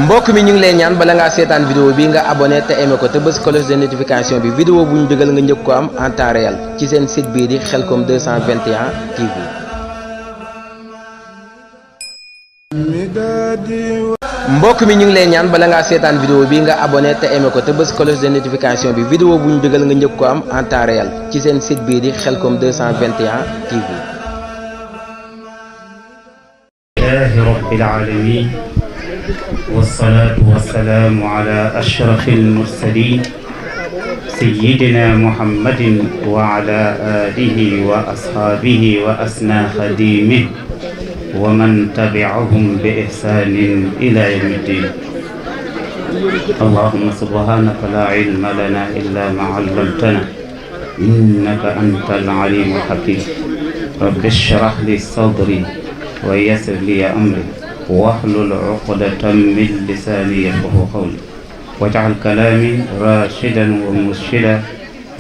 mbokk mi ñu ngi lay ñaan bala ngaa seetaan vidéo bi nga abonné te aimé ko te bës cloche de notification bi vidéo bu ñu dugal nga njëkk ko am en temps réel ci seen site bii di Khelcom 221 TV. mbokk mi ñu ngi lay ñaan bala ngaa seetaan vidéo bi nga abonné te aimé ko te bës cloche de notification bi vidéo bu ñu dugal nga njëkk ko am en temps réel ci seen site bii di Khelcom 221 TV. rabbil alamin والصلاة والسلام على أشرف المرسلين سيدنا محمد وعلى آله وأصحابه وأسنى خديمه ومن تبعهم بإحسان إلى يوم الدين. اللهم سبحانك لا علم لنا إلا ما علمتنا إنك أنت العليم الحكيم. رب اشرح لي صدري ويسر لي أمري واحلل عقدة من لساني يفقهوا قولي واجعل كلامي راشدا ومرشدا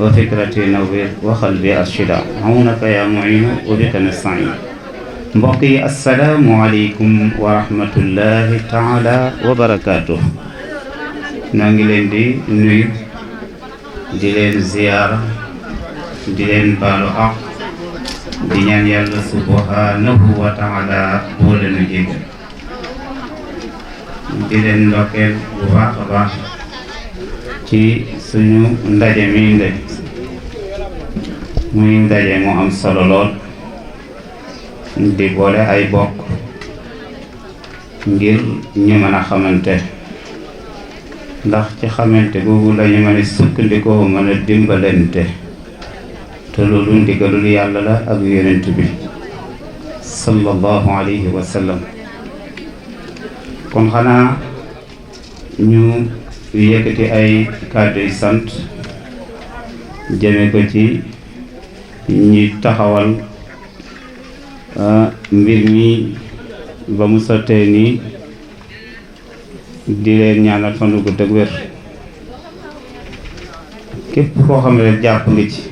وفكرتي نوير وقلبي أرشدا عونك يا معين وبك نستعين. mbokk yi asalaamualeykum wa rahmatullahi taala wa barakaatu. naa ngi leen di nuyu di leen ziyaara di leen baalu àq di ñaan yàlla subhanahu wa taala boole nu jéggal di leen ndokkeel bu baax a baax ci suñu ndaje muy ndaje mu am solo lool di boole ay bokk ngir ñu mën a xamante ndax ci xamante boobu lañu mën a sukkandikoo mën a dimbalante te loolu ndigalul yàlla la ak yonent bi sallallahu alayhi wa sallam. kon xanaa ñu yëkkati ay kàddu yu sant jëme ko ci ñi taxawal mbir mi ba mu sottee nii di leen ñaanal fan wu gudd ak wér. képp koo xam ne jàpp nga ci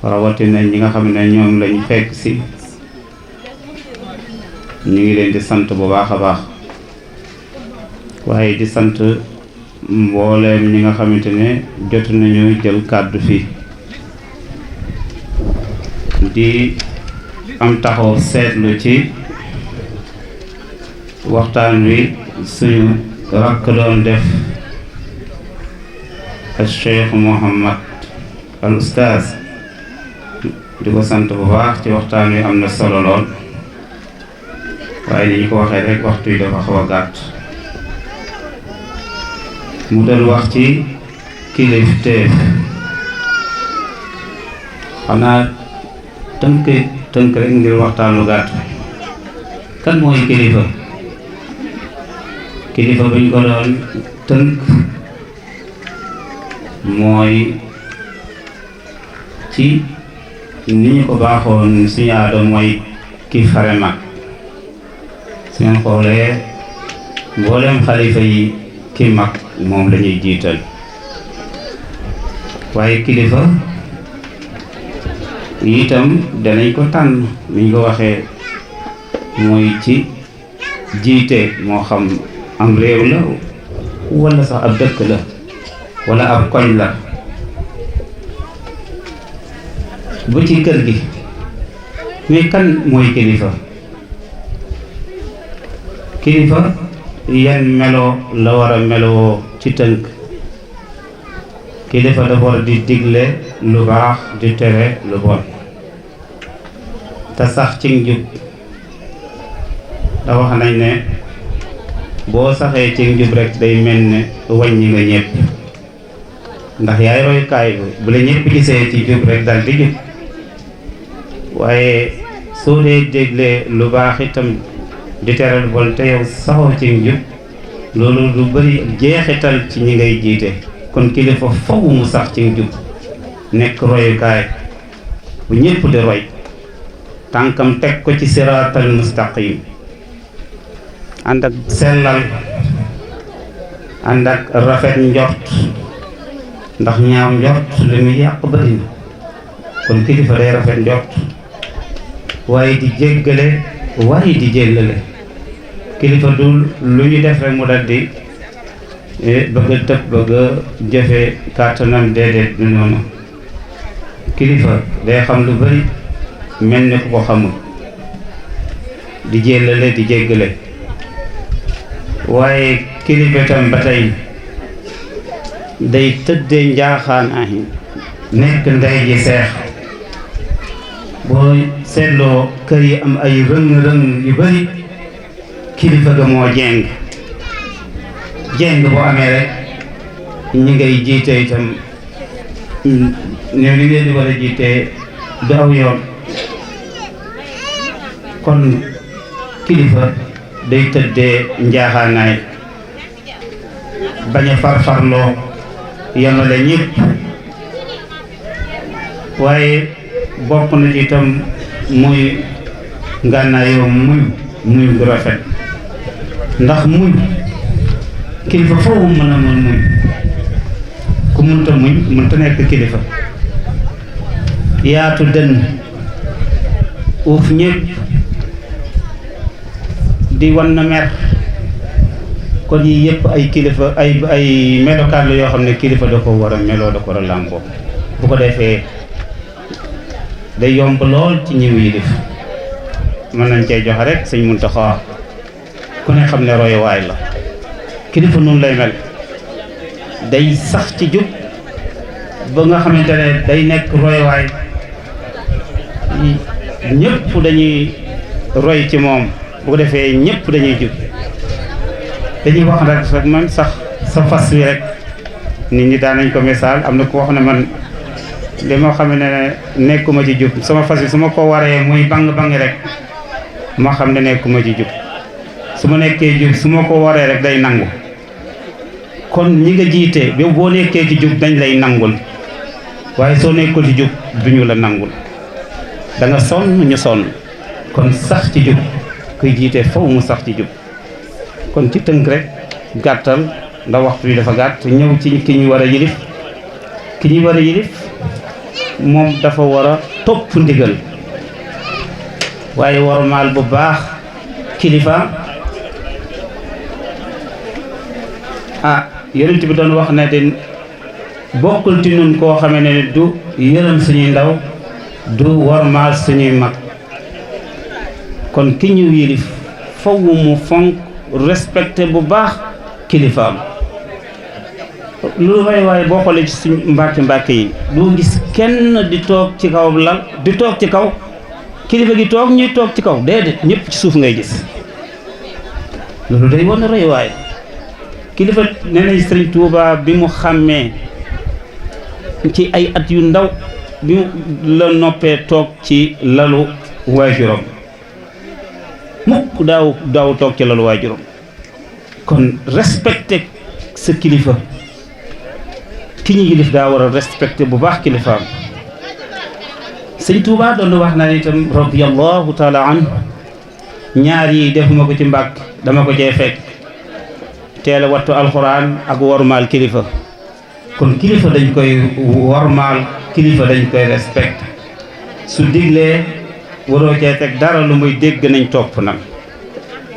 rawatina ñi nga xam ne ñoom lañ fekk si ñu ngi leen di sant bu baax a baax waaye di sant mbooleem ñi nga xamante ne jot nañu jël kàddu fii di am taxaw seetlu ci waxtaan wi suñu rakk doon def al Cheikh Mouhamad al Oustaz di ko sant bu baax ci waxtaan wi am na solo lool waaye ni ñu ko waxee rek waxtu yi dafa xaw a gàtt. mu doon wax ci kilifteef xanaa tënk rek ngir waxtaan lu gàtt. kan mooy kilifa buñ ko doon tënk mooy ci ni ñu ko baaxoon suñu aada mooy ki fare mag su ngeen xoolee mboolem xalifa yi ki mag moom lañuy jiital waaye kilifa itam danañ ko tànn ni ñu ko waxee mooy ci jiite moo xam am réew la wala sax ab dëkk la wala ab koñ la bu ci kër gi mais kan mooy kilifa yan melo la war a meloo ci tënk. kilifa dafa war di digle lu baax di tere lu bon te sax ci njub da wax nañ ne boo saxee ci njub rek day mel ne wàññi nga ñëpp ndax yaay royukaay bu la ñëpp gisee ci jub rek dal di jub waaye soo dee déglee lu baax itam di tere lu bon te yow saxoo ci njub loolu lu bari jeexital ci ñi ngay jiite. kon kilifa faw mu sax ci njub nekk royukaay bu ñëpp di roy tànkam teg ko ci siraatal mustaqim ànd ak sellal ànd ak rafet njort ndax ñaaw njort li muy yàq bari na kon kilifa day rafet njort waaye di jéggale waaye di jéllale kilifa du lu ñu def rek mu dal di bëgg a tëb bëgg a jëfe kàttanam, déedéet du noonu. kilifa day xam lu bari mel ni ku ko xamul, di jéllale di jéggale. waaye kilifa tam ba tey day tëddee njaaxaan ahi nekk ndey ji seex. boo seetloo kër yi am ay rëng-rëng yu bari, kilifa ga moo jeng boo amee rek ñi ngay jiite itam ne li ngeen di war a jiite du aw yoon. kon kilifa day tëddee njaaxaanaay, bañ a farfarloo, yemale ñëpp. waaye bokk na itam muy ngànnaayoo muñ gu rafet, ndax muñ kilifa foofu mën a muñ. ku mënta muñ mënta nekk kilifa. yaatu dënn, uuf ñëpp, di wan na mer. kon yii yëpp ay kilifa ay melokaan la yoo xam ne kilifa da ko war a meloo, da ko war a làmboo. bu ko defee day yomb lool ci ñiw yi def. mën nañ cey joxe rek Sëñ Muntaxa ku ne xam ne royuwaay la. kilifa noonu lay mel, day sax ci jub ba nga xamante ne day nekk royuwaay. ñëpp dañuy roy ci moom, bu ko defee ñëpp dañuy jub. dañuy wax rek man sax sa fas wi rek nit ñi daan nañ ko misaal. am na ku wax ne man li ma xam ne nekkuma ci jub, sama fas wi su ma ko waree muy bang rek ma xam ne nekkuma ci jub. su ma nekkee jub su ma ko waree rek day nangu. kon ñi nga jiite yow boo nekkee ci jub dañ lay nangul, waaye soo nekkul ci jub duñu la nangul. da nga sonn ñu sonn. kon sax ci jub, kuy jiite faw mu sax ci jub. kon ci tënk rek gàttal ndax waxtu bi dafa gàtt, ñëw ci ki ñu war a yilif. ki ñu war a yilif moom dafa war a topp ndigal, waaye wormaal bu baax kilifa. yonent bi doon wax ne de bokkul ci nun koo xamee ne du yërëm suñuy ndaw, du wormaal suñuy mag. kon ki ñu yilif faw mu fonk respecté bu baax kilifaam. lu waaye boo xoolee ci suñ mbàkk yi doo gis kenn di toog ci kaw lal, di toog ci kaw kilifa gi toog ñuy toog ci kaw, déedéet ñëpp ci suuf ngay gis. loolu day wane roy waay. kilifa nee nañ Sëriñ Tuuba bi mu xàmmee ci ay at yu ndaw bi la noppee toog ci lalu waajuram, mukk daaw toog ci lalu waajuram. kon respecté sa kilifa, ki ñu yilif daa war a respecté bu baax kilifaam. Sëñ Tuuba doon wax na itam radiyallahu taala an, ñaar yi defuma ko ci mbàkk, dama ko cee fekk. teel a wattu alxuraan ak wormaal kilifa. kon kilifa dañ koy wormaal, kilifa dañ koy respecté. su diglee waroo cee teg dara lu muy dégg nañ topp nag.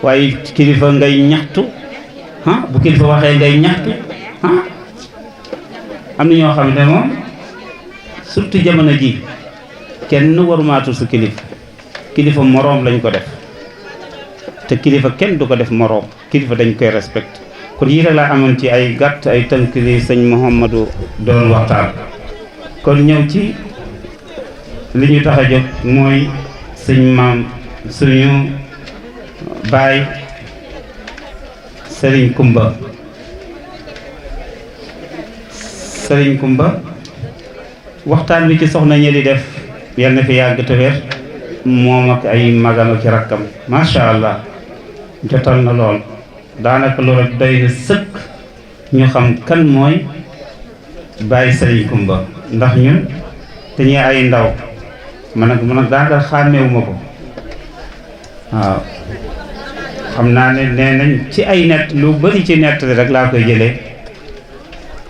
waaye kilifa ngay ñaxtu bu kilifa waxee ngay ñaxtu am na ñoo xam ne moom surtout jamono ji kenn warumaatul su kilifa moroom lañ ko def, te kilifa kenn du ko def moroom. kilifa dañ koy respecté. kon yii rek laa amoon ci ay gàtt ay tënk li sëñ Mouhamadou doon waxtaan. kon ñëw ci li ñu tax a jóg mooy sëñ maam suñu baay Sëriñ Kumba waxtaan wi ci soxna ñi di def yal na fi yàgg te wér, moom ak ay magam ak rakkam macha allah jotal na lool. daanaka loolu doy na sëkk ñu xam kan mooy Baye Sëriñ Kumba, ndax ñun dañuy ay ndaw man ak daanaka xàmmeewuma ko. waaw xam naa ne nee nañ ci ay nett lu bari ci nett rek laa koy jëlee,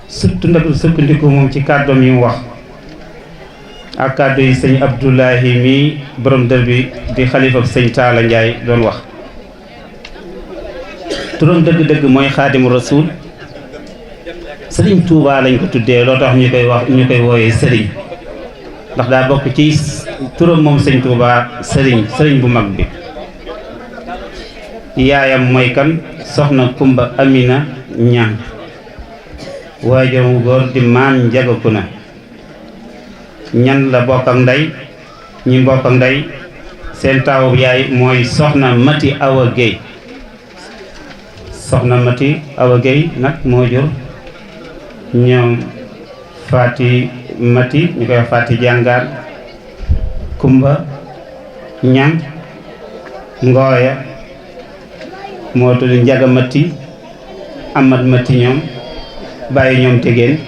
surtout ndax sukkandiku moom ci kàddoom yi mu wax ak kàddu yi sëñ Abdoulahi mi borom dër bi di xalifa sëñ Taala Njaay doon wax. turam dëgg-dëgg mooy xaadimu rasul sëriñ Touba lañ ko tuddee loo tax ñu koy wooyee sëriñ ndax daa bokk ci turam moom sëñ Touba sëriñ bu mag bi. yaayam mooy kan soxna Kumba Amina Ñang waajuram wu góor di maam Njaga Kuna. ñan la bokk ak ndey ñi bokk ak ndey seen taawu yaay mooy soxna Mati Awa Guèye soxna Mati Awa Guèye nag moo jur ñoom Faati Mati ñu koy wax Faati Jàngaar Kumba Ñang Ngooya moo tudd Njaga Mati Amad Mati ñoom bàyyi ñoom tegeen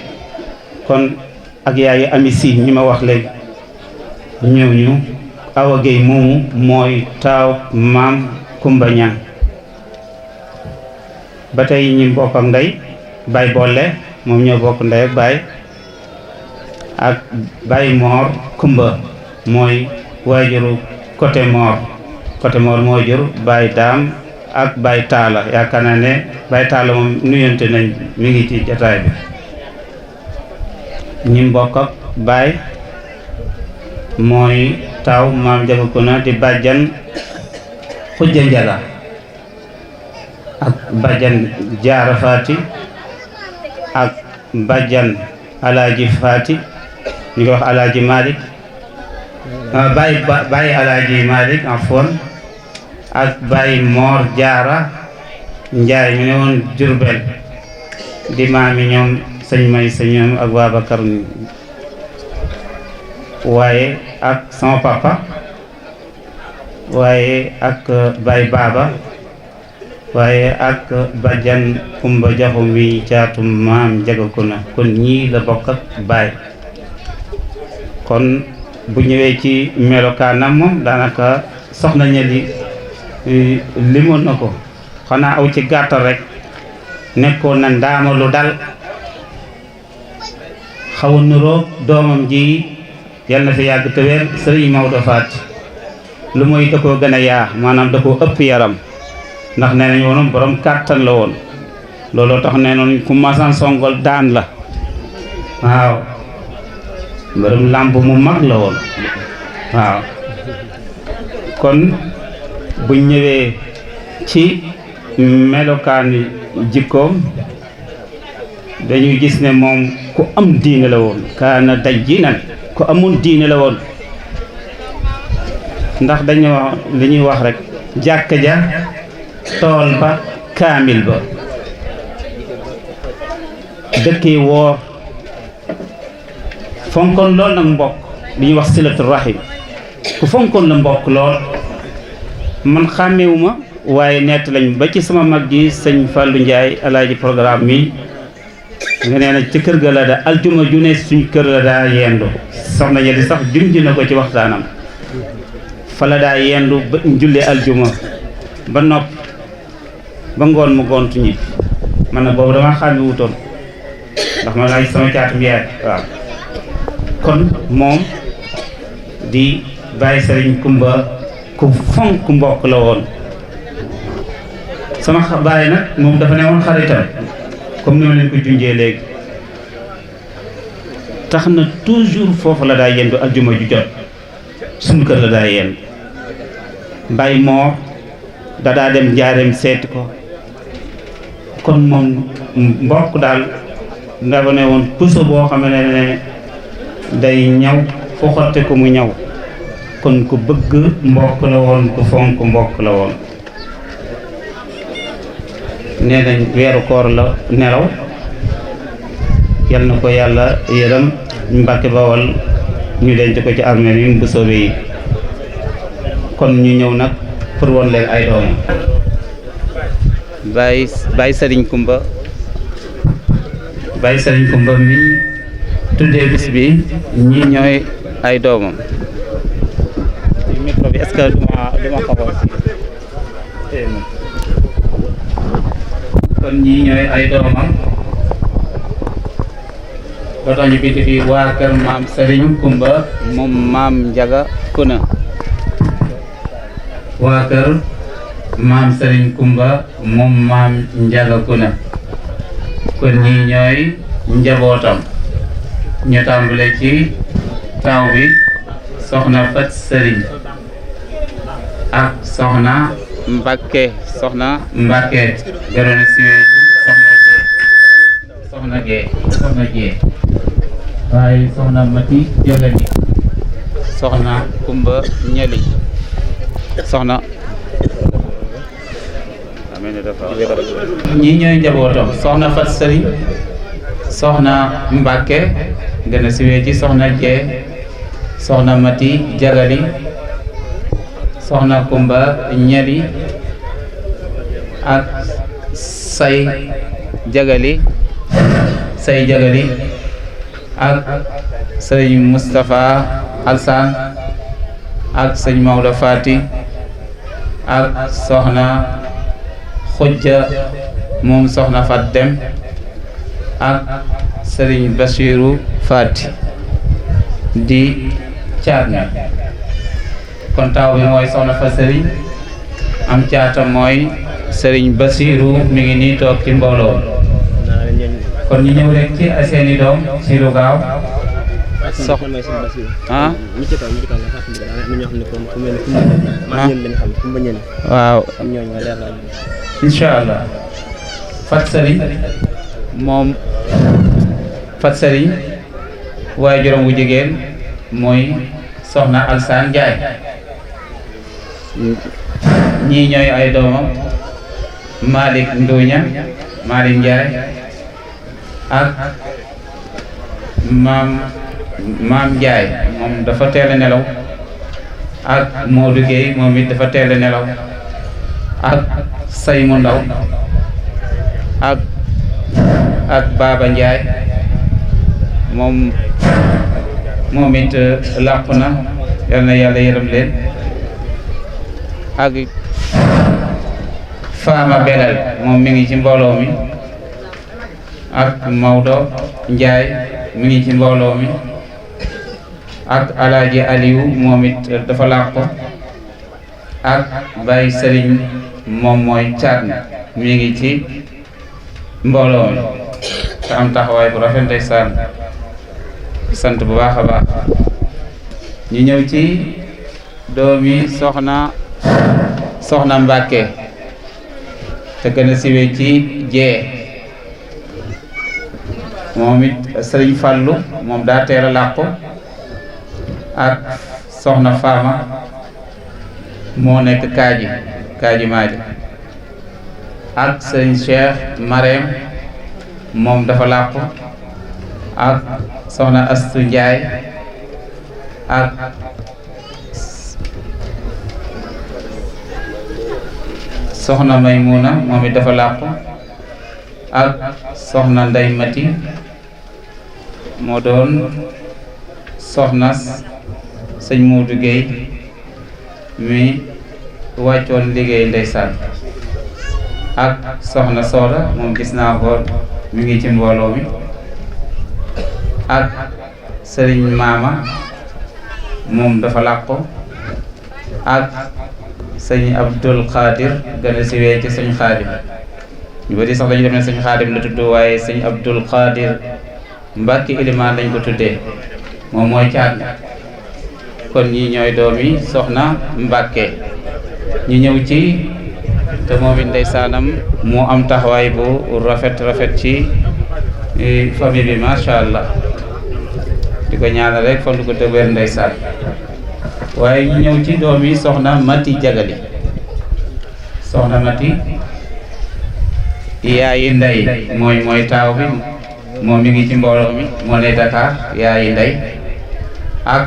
kon ak yaayu ami si ñi ma wax léegi ñooñu Awa Guèye moomu mooy taaw maam Kumba Ñang ba tey ñi bokk ak ndey Baay Bolle moom ñoo bokk ndey ak baay ak Baay Moor Kumba mooy waajuru côté Moor moo jur Baay Daam ak Baay Taala yaakaar naa ne Baay Taala moom nuyonte nañ mi ngi ci jataay bi ñi mbokk ak baay mooy taaw maam Njaga Kuna di bàjjan Xujja Njaga ak bàjjan Jaara Faati ak bàjjan Alaaji Faati ñu koy wax Alaaji Malik baay Alaaji Malik afwan ak baay Moor Jaara Njaay ñu ne woon Jurbel di maami ñoom sëñ may sëñoom ak Babacar waaye ak sama papa waaye ak Baay Baaba waaye ak bàjjan Kumba Jaxu mi caatu maam Njaga Kuna kon ñii la bokk ak baay kon bu ñëwee ci melokaanam moom daanaka soxna ñeli limoon na ko xanaa aw ci gàttal rek nekkoon na ndaama lu dal xaw a niroog doomam ji yal na fi yàgg te wér sëriñ Maodo Faati lu mooy da koo gën a yaa maanaam da koo ëpp yaram ndax nee nañu woon borom kàttan la woon looloo tax nee noonu ku masan songol daan la waaw mbërëm làmb mu mag la woon waaw kon buñ ñëwee ci melokaani jikkoom dañuy gis ne moom ku am diine la woon kaana dayyinan ku amoon diine la woon ndax dañu li ñuy wax rek jàkka ja tool ba kaamil ba dëkkee woor fonkoon lool nag mbokk li ñuy wax silatu rahim ku fonkoon la mbokk lool man xàmmewuma waaye nett lañ ba ci sama mag ji sëñ Fallou Ndiaye alaaji programme mi nga nee na ci kër ga la daa aljuma ju ne suñ kër la daa yendu soxna ñi di sax junj na ko ci waxtaanam fa la daa yendu ba julli aljuma ba nopp ba ngoon mu gontu ñi man na boobu dama xàmmi wutoon ndax ma laaj sama caatum yaay waaw kon moom di bàyyi sëriñ Kumba ku fonk mbokk la woon sama bàyyi nag moom dafa ne woon xaritam comme ni ma leen ko junjee léegi tax na toujours foofu la daa yendu aljuma ju jot suñu kër la daa yendu Baay Moor da daa dem njaareem seeti ko kon moom mbokk daal dafa ne woon puso boo xam ne day ñaw fu xotte ko mu ñaw kon ku bëgg mbokk la woon ku fonk mbokk la woon nee nañ weeru koor la nelaw yal na ko yàlla yërëm Mbàkke Bawol ñu denc ko ci armeel yi bu soobee yi kon ñu ñëw nag pour won leen ay doom Baay Sëriñ Kumba mi tuddee bis bi ñi ñooy ay doomam micro bi est-ce que duma xaw a si kon ñii ñooy ay doomam ba tax ñu bind fii waa kër maam Sëriñ Kumba moom maam Njaga Kuna waa kër maam Serigne Kumba moom maam Njaga Kuna kon ñii ñooy njabootam ñu tàmbale ci taw bi soxna Fat Serigne ak soxna Mbàkke garoon siwee soxna Gee waaye soxna Mati Jagani soxna Kumba Ñali soxna ñii ñooy njabootam soxna Fat Serigne soxna Mbàkke gën a siwee ci soxna Jee soxna Mati Jagali soxna Kumba Ñali ak say Jagali ak sëñ Moustapha Alsaan ak sëñ Maodo Fati ak soxna Xujja moom soxna Fat Dem ak sëriñ Basiru Fati di caat mi kon taw bi mooy soxna Fat Serigne am caatam mooy sëriñ Basiru mi ngi nii toog ci mbooloo kon ñu ñëw rek ci seeni doom ci lu gaaw waaw incha allah Fat Serigne moom Fat Serigne waaye juróom bu jigéen mooy soxna Alsaan Njaay ñii ñooy ay doomam Malick Nduña Malick Njaay ak maam Njaay moom dafa teel a nelaw ak Modou Gueye moom it dafa teel a nelaw ak say mu ndaw ak Baba Njaay moom it làpp na yal na yàlla yërëm leen ak Fama Belal moom mi ngi ci mbooloo mi ak Maodo Njaay mi ngi ci mbooloo mi ak Alaaji Aliou moom it dafa làpp ak Baye Serigne moom mooy caat mi ngi ci mbooloo mi te am taxawaay bu rafet ndeysaan sant bu baax a baax ñu ñëw ci doomi soxna Mbàkke te gën a siwee ci Jee moom it Sëriñ Fallu moom daa teel a làqu ak soxna Faama moo nekk kaaji maaji ak Sëriñ Cheikh Mareem moom dafa làqu ak soxna Astu Njaay ak soxna Maymuna moom it dafa làqu ak soxna Ndey Mati moo doon soxna sëñ Modou Gueye mi wàccoon liggéey ndeysaan ak soxna Sooda moom gis naa ko mi ngi ci mbooloo mi ak sëriñ Maama moom dafa làqu ak sëñ Abdul Xaadir gën a siwee ci sëñ Xaadim ñu bari sax dañu def ne sëñ Xaadim la tudd waaye sëñ Abdul Xaadir Mbàkke ilimaan lañ ko tuddee moom mooy caat kon ñi ñooy doomi soxna Mbàkke ñu ñëw ci te moom it ndeysaanam moo am taxawaay bu rafet ci famille bi macha allah di ko ñaanal rek fan ko dëgër ndeysaan waaye ñu ñëw ci doomi soxna Mati Jagali soxna Mati yaayi ndey mooy taaw bi moom mi ngi ci mbooloo mi moo ne Dakar yaayi ndey ak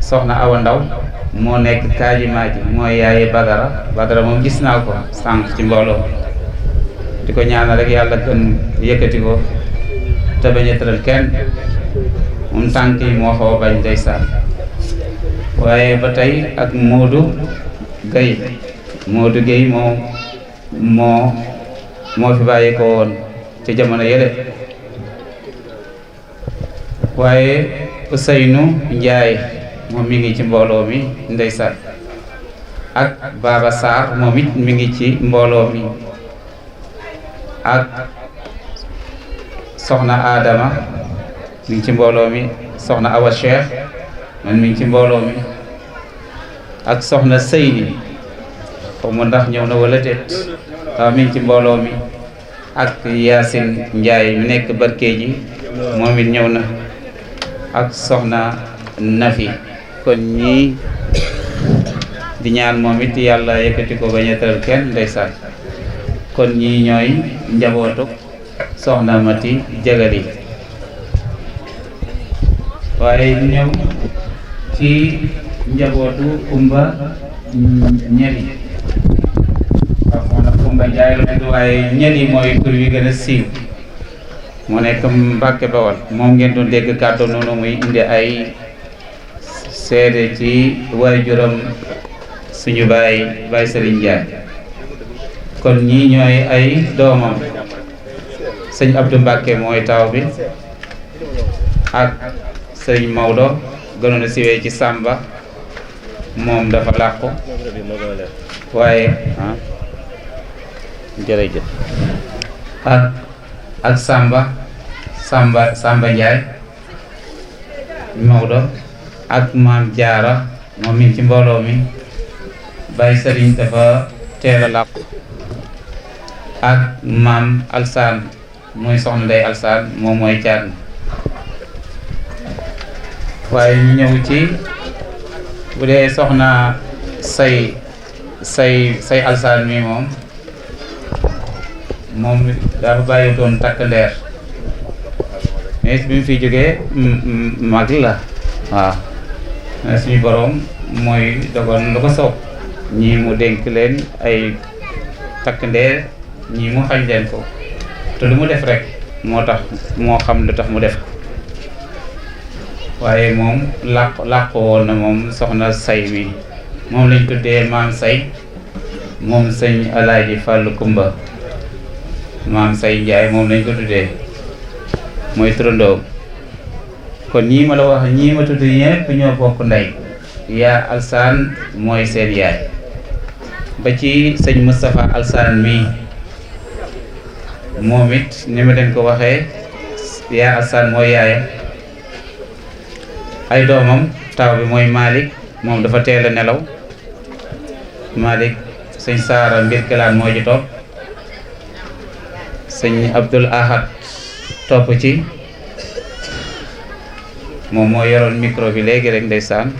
soxna Awa Ndaw moo nekk kaaji maaji mooy yaayi Badara moom gis naa ko sànq ci mbooloo di ko ñaanal rek yàlla gën yëkkati ko te bañ a tëral kenn moom tànk yi moo xaw a bañ ndeysaan waaye ba tey ak Modou Gueye moo fi bàyyi ko woon ci jamono yële waaye Ousseynou Ndiaye moom mi ngi ci mbooloo mi ndeysaan ak Baba Sarr moom it mi ngi ci mbooloo mi ak soxna Adama mi ngi ci mbooloo mi, soxna Awa Cheikh man mi ngi ci mbooloo mi ak soxna Seyni xaw ma ndax ñëw na wala déet waaw mi ngi ci mbooloo mi ak Yacine Ndiaye mi nekk Barkeeji moom it ñëw na ak soxna Nafi. kon ñii di ñaan moom it yàlla yëkkati ko bañ a tëral kenn ndeysaan. kon ñii ñooy njabootu soxna Mati Jagali. waaye ñëw ci njabootu Kumba Ñeli. waaw soxna Kumba Njaay la tudd waaye Ñeli mooy tur wi gën a siiw. mu nekk Mbàkke Bawol moom ngeen doon dégg kàddu noonu muy indi ay seede ci waajuram suñu baay Serigne Ndiaye. kon ñii ñooy ay doomam. sëñ Abdou Mbàkke mooy taw bi ak sëñ Maodo gënoon a siwee ci Samba moom dafa làqu waaye jërëjëf ak Samba Ndiaye Maodo ak maam Jaara moom mi ci mbooloo mi. Baye Serigne dafa teel a làqu ak maam Alsaan mooy soxna Ndey Alsaan moom mooy caat. waaye ñu ñëw ci bu dee soxna say Alsaan mi moom dafa bàyyi doon takk ndeer mais bi mu fi jógee mag la waaw suñu boroom mooy dogal lu ko soob ñii mu dénk leen ay takk ndeer ñii mu xañ leen ko te lu mu def rek moo tax moo xam lu tax mu def ko waaye moom làqu woon na moom soxna say mi moom lañ tuddee maam say moom sëñ Alaaji Fàllu Kumba maam say Njaay moom lañ ko tuddee mooy turandoo. kon ñii ma la wax ñii ma tudd ñëpp ñoo bokk ndey. yaa Alsaan mooy seen yaay ba ci sëñ Moustapha Alsaan mii moom it ni ma leen ko waxee yaa Alsaan mooy yaayam. ay doomam taw bi mooy Malick moom dafa teel a nelaw. Malick sëñ Saara mbir kelaan moo ci topp. sëñ Abdul Ahad topp ci moom moo yoroon micro bi léegi rek ndeysaan.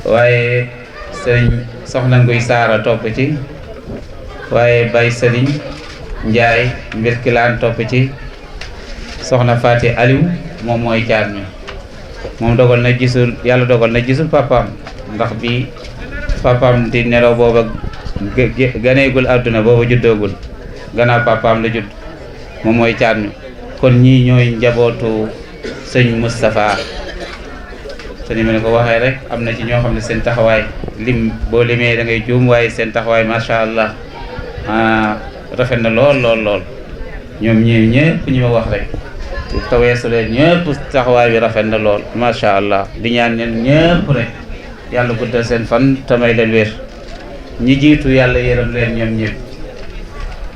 waaye sëñ soxna Nguy Saara topp ci. waaye Baye Sëriñ Njaay mbir kilaan topp ci. soxna Faati Aliou moom mooy caat mi moom dogal na gisul yàlla dogal na gisul papaam ndax bi papaam di nelaw booba ganeegul àdduna booba juddoogul gannaaw papaam la judd moom mooy caat mi. kon ñii ñooy njabootu sëñ Moustapha te ni ma ne ko waxee rek am na ci ñoo xam ne seen taxawaay boo limee da ngay juum waaye seen taxawaay macha allah rafet na lool ñoom ñii ñëpp ñu ma wax rek taweesu leen ñëpp taxawaay bi rafet na lool macha allah di ñaan ñeen ñëpp rek yàlla guddal seen fan tamay leen wér. ñi jiitu yàlla yërëm leen ñoom ñëpp.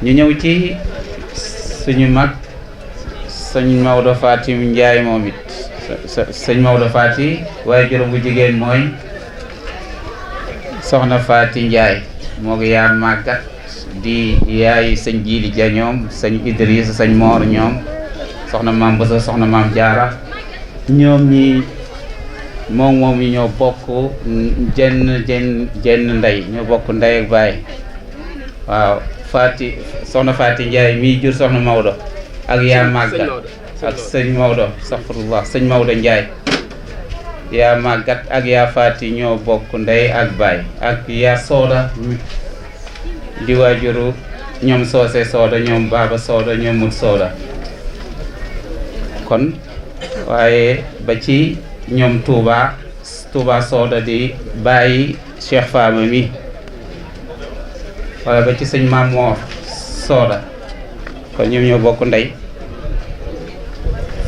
ñu ñëw ci suñu mag sëñ Maodo Fatim Ndiaye moom it sëñ Maodo Fati waaye juróom bu jigéen mooy soxna Fati Ndiaye moo ko yaa màggat di yaay sëñ Jiili Ja ñoom sëñ Idriss sëñ Moor ñoom soxna maam Bousso soxna maam Jaara ñoom ñi moom yi ñoo bokk jenn ndey ñoo bokk ndey ak baay. waaw soxna Fati Ndiaye mii jur soxna Maodo ak yaa màggat ak sëñ Maodo astaghfirullah sëñ Maodo Ndiaye yaa màggat ak yaa Fati ñoo bokk ndey ak baay ak yaa Sooda di waajuru ñoom Soose Sooda ñoom Baaba Sooda ñoom Mut Sooda. kon waaye ba ci ñoom Touba Sooda di bàyyi Cheikh Fama mi wala ba ci sëñ Maam Moor Sooda kon ñoom ñoo bokk ndey.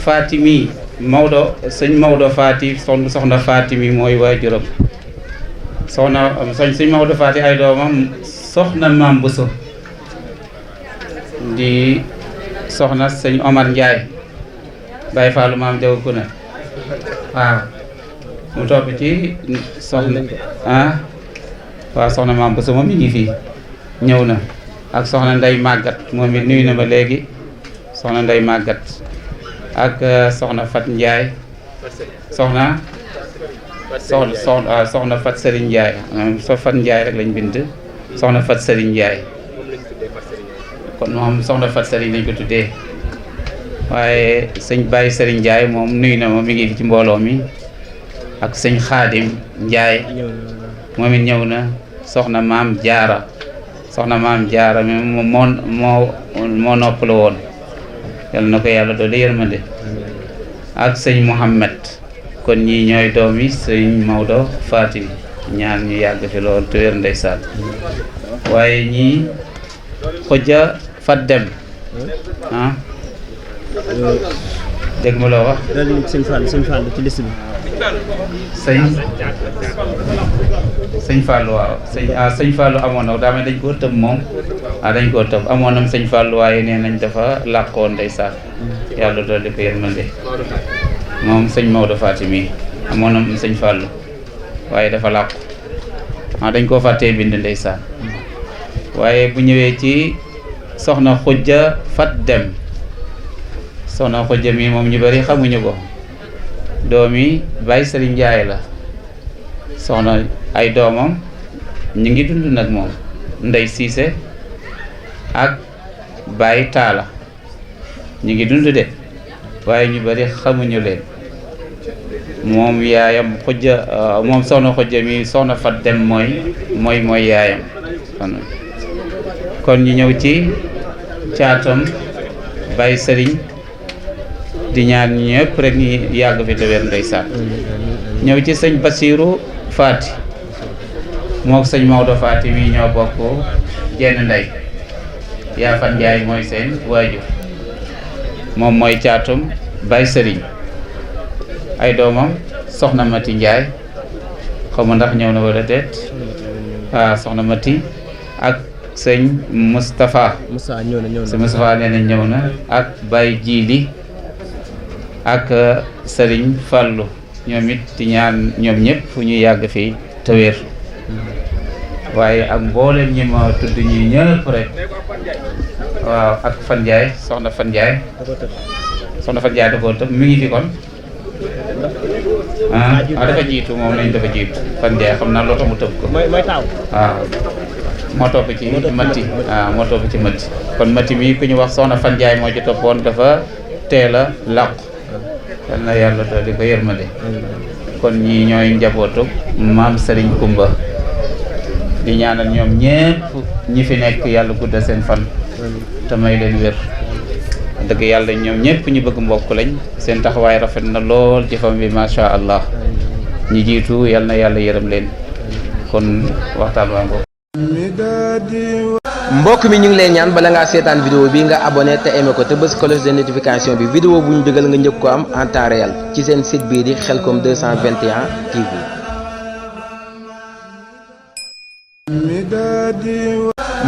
Fatimi Maodo sëñ Maodo Fati soxna Fatimi mooy waajuram soxna sëñ Maodo Fati ay doomam soxna maam Bousso di soxna sëñ Omar Ndiaye Baye Fallou maam Jaw ku ne waaw mu topp ci soxna waaw soxna maam Bousso moom mi ngi fii ñëw na ak soxna Ndey Màggat moom it nuyu na ma léegi soxna Ndey Màggat ak soxna Fat Ndiaye soxna Fat Serigne Ndiaye Fat Ndiaye rek lañ bind soxna Fat Serigne Ndiaye kon moom soxna Fat Serigne lañ ko tuddee waaye sëñ Baye Serigne Ndiaye moom nuyu na ma mi ngi fi ci mbooloo mi ak sëñ Xaadim Ndiaye moom it ñëw na soxna maam Jaara mi moo noppalu woon yal na ko yàlla doole yërmande ak sëñ Mouhamed kon ñii ñooy doom yi sëñ Maodo Fati ñaan ñu yàgg fi lool te wér ndeysaan waaye ñii xujja fat dem dégg ma loo wax sëñ Fall ci liste bi sëñ Fallou waaw sëñ Fallou amoon na daa mel dañ koo tëb moom dañ koo tëb amoon na sëñ Fallou waaye nee nañ dafa làqoon ndeysaan yàlla dolli ko yërmande moom sëñ Maodo Fatimi amoon na sëñ Fallou waaye dafa làqu dañ koo fàttee bind ndeysaan waaye bu ñëwee ci soxna xujja fat dem soxna xujja mi moom ñu bari xamuñu ko doomi Baye Serigne Ndiaye la soxna ay doomam ñu ngi dund nag moom Ndey Siise ak Baye Taala ñu ngi dund de waaye ñu bari xamuñu leen moom yaayam xujja moom soxna xujja mi soxna fat dem mooy yaayam kon ñu ñëw ci caatam Baye Serigne di ñaan ñëpp rek ñu yàgg fi te wér ndeysaan ñëw ci sëñ Basiiru Faati mook sëñ Maodo Faati mi ñoo bokk jenn ndey yaa fan Njaay mooy seen waajur moom mooy caatum Baye Serigne ay doomam soxna Mati Njaay xaw ma ndax ñëw na wala déet soxna Mati ak sëñ Moustapha sëñ Moustapha nee na ñëw na ak Baye Jiili ak Serigne Fallou ñoom it di ñaan ñoom ñëpp fu ñu yàgg fii te wér waaye ak mboolem ñi ma tudd ñi ñëpp rek waaw ak Fan Ndiaye soxna Fan Ndiaye da koo tëb mi ngi fi kon dafa jiitu moom lañ dafa jiitu Fan Ndiaye xam naa loo tax mu tëb ko waaw moo topp ci Mati moo topp ci Mati kon Mati mi ku ñu wax soxna Fan Ndiaye moo ci toppoon dafa teel a làqu yal na yàlla dool di ko yërmande kon ñii ñooy njabootu maam Serigne Kumba di ñaanal ñoom ñépp ñi fi nekk yàlla guddal seen fan te may leen wér dëgg yàlla ñoom ñépp ñu bëgg mbokk lañ seen taxawaay rafet na lool ci fam bi macha allah ñi jiitu yal na yàlla yërëm leen kon waxtaan waa ngoog mbokk mi ñu ngi lay ñaan bala ngaa seetaan vidéo bi nga abonné te aimé ko te bës cloche de notification bi vidéo bu ñu dugal nga njëkk ko am en temps réel ci seen site bii di Khelcom 221 TV.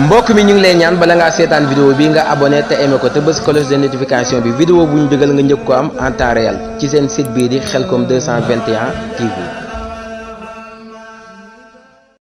mbokk mi ñu ngi lay ñaan bala ngaa seetaan vidéo bi nga abonné te aimé ko te bës cloche de notification bi vidéo bu ñu dugal nga njëkk ko am en temps réel ci seen site bii di Khelcom 221 TV.